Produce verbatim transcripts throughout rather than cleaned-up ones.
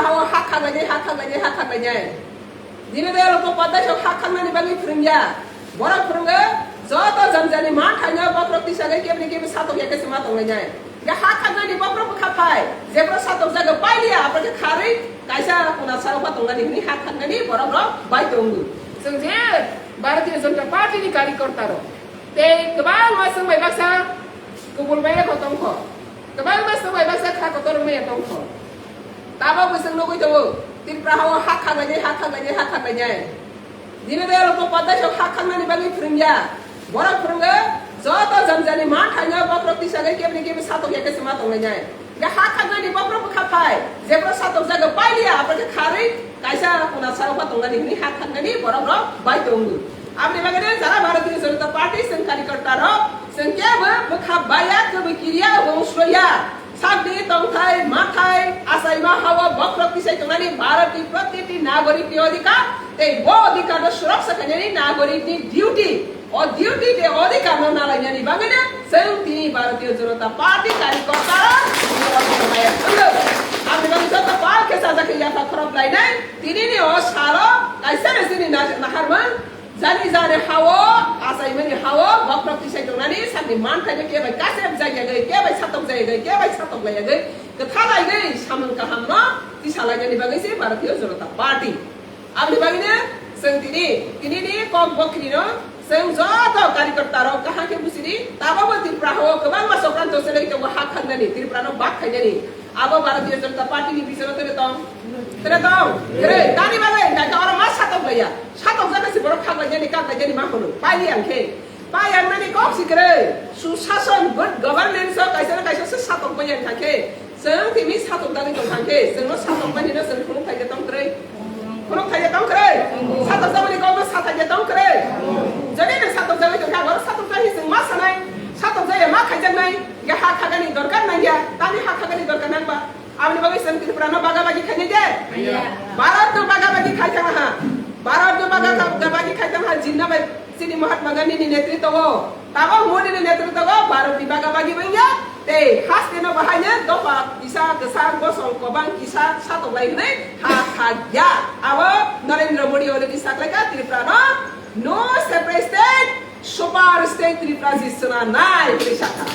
Hao ha khaglainai, ha khaglainai, ha khaglainai. Dini Dayal Upadhyay sok ha khagnani bagwi phwrwngya. Borok phwrwngo joto jani jani manthaino bokhorok tisagwi kebni kebni satokya khe se ma tonglainai. Hingkhe ha khagnani bokhorok bwkha phai, jephru satokjago pailiya, aphuru khe kharwi kaisa kuna sarokma tongnani hwnwi ha khagnani borokrok bai tongo. Chwng je Bharatiya Janata Party ni karikorta rok tei kwbangma chwng bai baksa kubul maya kho tongkho, kwbangma chwng bai baksa kha kotor maya tongkho. Tabok bo chwng nugwi tongo, Tripura hao ha khaglainai, ha khaglainai, ha khaglainai. Dini Dayal Upadhyay sok ha khagnani bagwi phwrwngya. Borok phwrwngo joto jani jani manthaino bokhorok tisagwi kebni kebni satokya khe se ma tonglainai. Hingkhe ha khagnani bokhorok bwkha phai, jephru satokjago pailiya, aphuru khe kharwi kaisa kuna sarokma tongnani hwnwi ha khagnani borokrok bai tongo. Aboni bagwino jara Bharatiya Janata Party chwng karikorta rok, chwng kebo bwkha baiya, kebo kiriya, wng suroya. Sakni tongthai, mathai, achaima hao bokhorok tisai tongnani Bharatni protiti nagorikni odhikar, tei bo odhikarno suraksha khainani nagorikni duty. O duty tei odhikarno nalainani bagwino chwng tini Bharatiya Janata Party karikortarok tini o odhikar maya thangwi. Aboni bagwi joto pal khe sajak khe yapha khorop lainai. Tinini o salo kaisa chini na-, naharmung Jani jani hao, achaimani hao, bokhorok tisai tongnani sakni manthaino kebai kasep jayagwi, kebai satok jayagwi, kebai satok layagwi, kwtha laigwi samung kahamno tisa lainani bagwi se Bharatiya Janata Party. Aboni bagwino chwng tini, tinini kok bokhirino chwng joto karikortarok kaham khe buchidi, tabokbo Tripura hao kwbangma chokranto chelai tongo ha khagnani, Tripurano bak khainani. Abo Bharatiya Janata Party ni bicharo tere tong? Tere tong? Tere. Tani bagwi hingkha khe oro ma satok laiya. Satok jani si borok khak laijani, kak laijani ma hwnwi. Pai yang khe. Pai yang nani kok si kwrwi. Susason, good governance o kaisa na kaisa se satok bai yang kha khe. Chwng tini satok dagwi tong thang khe. Chwngno satok bai hino chwng khuluk thai khe tong kwrwi. Khuluk thai khe tong kwrwi. Satok jabani kok no sa thai khe tong kwrwi. Jodi no satok jagwi tong kha, oro satok jani chwng ma sanai. Satok jaya ma khaijaknai. Hingkhe ha khagani dorkar nangya, tani ha khagani dorkar nangba. Aboni bagwi chwng Tripura no baga bagi khainai de? Iya. Bharat no baga bagi khai thang ha. Bharat no baga ka-, bagi khai thang ha, jinna bai chini Mahatma Gandhi ni netritwo o. Tabok Modi ni netritwo o Bharat ni baga bagi bangya. Tei haste no bahaino dopha kisa kwchang bosong kobang kisa satok lai hwnwi ha khagya. Abo Narendra Modi already saklaika Tripura no. No separate state, super state Tripura si swnamnai hwnwi sakha.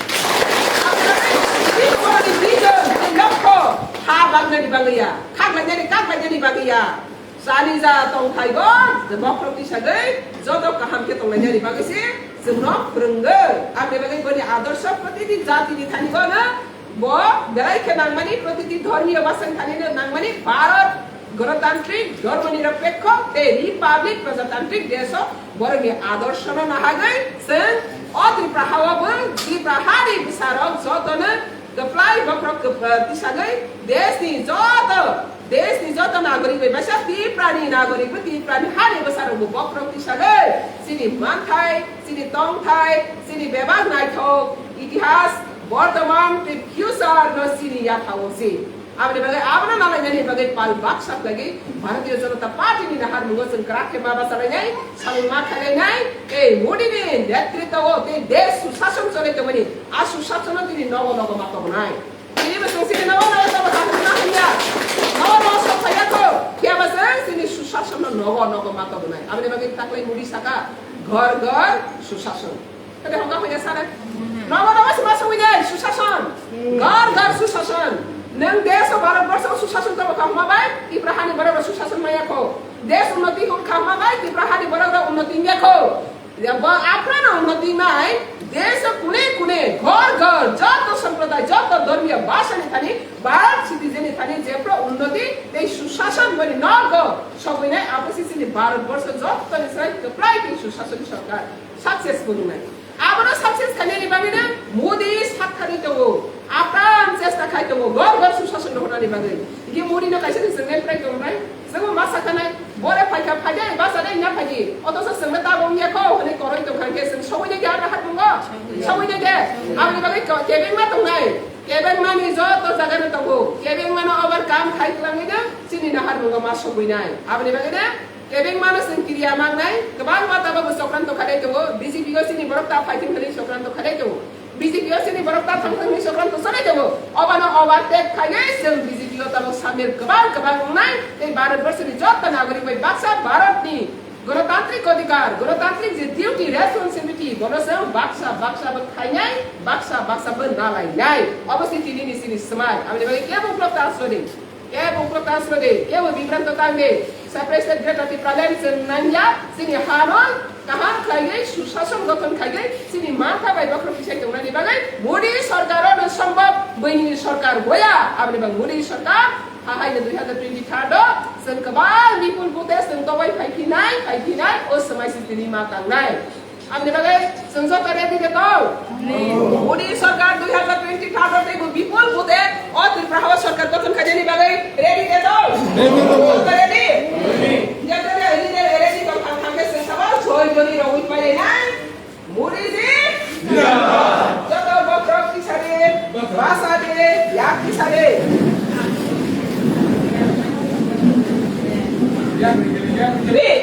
Tripura ni vision tei lokho ha bagnani bagwi ya, khak lainani, kak lainani bagwi ya. Chani ja tongthai bo, bokhorok tisagwi joto kaham khe tonglainani bagwi se chwngno phwrwngwi. Aboni bagwi boni adorsho protiti jati ni thani bono Bo belai khe nangmani, protiti dhormiyo bwswng thani no nangmani, Bharat Ganatantrik dhormo nirapekho tei Republic Prajatantrik desh o borokni adorshono nahagwi chwng o Tripura hao bo Tripura hani bwsarok jotono kwplai bokhorok kwp-, tisagwi deshni joto, deshni joto nagorik bai baisa Tripurani nagorik bo Tripurani hani bwsarok bo bokhorok tisagwi chini manthai, chini tongthai, chini bebak naithok itihas, bortoman tei future no chini yathao se. Aboni bagwi abono nalainani bagwi pal baksa khlaiwi Bharatiya Janata Party ni naharmungo chwng kwrak khe ma bachalainai, samung ma khailainai, tei Modi ni netritwo o tei desh susason cholai tongmani, a susasono tini nogo nogo ma tobonai. Tini bo chwng chini nogo nogo tobona hwnna hwnya. Nogo nogo sok phaiya kho, phiya ba chwng chini susasono nogo nogo ma tobonai. Aboni bagwi taklai Modi saka, "Ghar ghar susason." Tei hwnka hwnka sana. Nogo nogo se ma songwi nai, susason. Ghar ghar susason. Nwng desh o Bharat borsho o susason tongma kha hwnma bai, Tripura hani borok rok susason maya kho. Desh unnoti hwn kha hwnma bai, Tripura hani borok rok unnoti wngya kho. Ya, bo aphano unnoti nai, desh o kune kune, ghar ghar, joto sampradaya, joto dhormiyo bhasha ni thani, Bharat citizen ni thani jephru unnoti tei susason boni nogo sogwi nai, abo se chini Bharat borsho joto ni sai kwplai tei susason sorkar. Success bo wngnai. Abono success khainani bagwino Modi sak thani tongo. Apran chesta khai tongo. Ghar ghar susason rohornani bagwi. Hingke Modi no kaisa ni chwng nai prai tongnai. Chwngno ma sakha nai. Bore phaikha phaikha, basa dai na phaidi. Otoso chwngno tabok wngya kho hwnwi koroi tongkha hingke chwng sogwi nai khe aro hat mungo. Sogwi nai khe. Aboni bagwi ko-, kebengma tongnai. Kebengmani joto jagano tongo. Kebengmano overcome khai twlangwi no chini nahar mungo ma sogwi nai. Aboni bagwi no Kebengmano chwng kiriya mangnai, kwbangma tabukbo chokranto khalai tongo, B J P o chini borok ta phaithwng hwnwi chokranto khalai tongo. B J P o chini borok ta thang thang ni sokram to sanai tongo. Obano overtake khainai chwng B J P o tabuk samir kwbang kwbang wngnai tei Bharat borsi ni joto nagorik bai baksa Bharat ni Gonotantrik odhikar, gonotantrik je duty, responsibility, bono chwng baksa baksa bo khainai, baksa baksa bo nalainai. Obo se tini ni chini swmai. Aboni bagwi kebo uklok ta asrodi, kebo uklok ta asrodi, kebo bibranto tangdi. Separate state Greater Tipraland chwng nangya, chini hano kaham khlaiwi, susason gothon khlaiwi, chini mantha bai bokhorok kisai tongnani bagwi Modi sarkar o no sombhob, buini sarkar boya. Aboni bagwi Modi sarkar Hahaino dui hazar twenty third o chwng kwbang bipul vote chwng tobai phaiphinai, phaiphinai, o swmai si tini ma tangnai. Aboni bagwi chwng joto ready de tong? Modi sarkar dui hazar twenty third o teibo bipul vote o Tripura hao sarkar gothon khainani bagwi ready de tong? Joto ready? Joto ready, ready tong, thang thang khe chwng sabha soi joni rogwi pailainai. Modi ji! Jindabad! Joto bokhorok tisari, basadi, yak tisari. Please,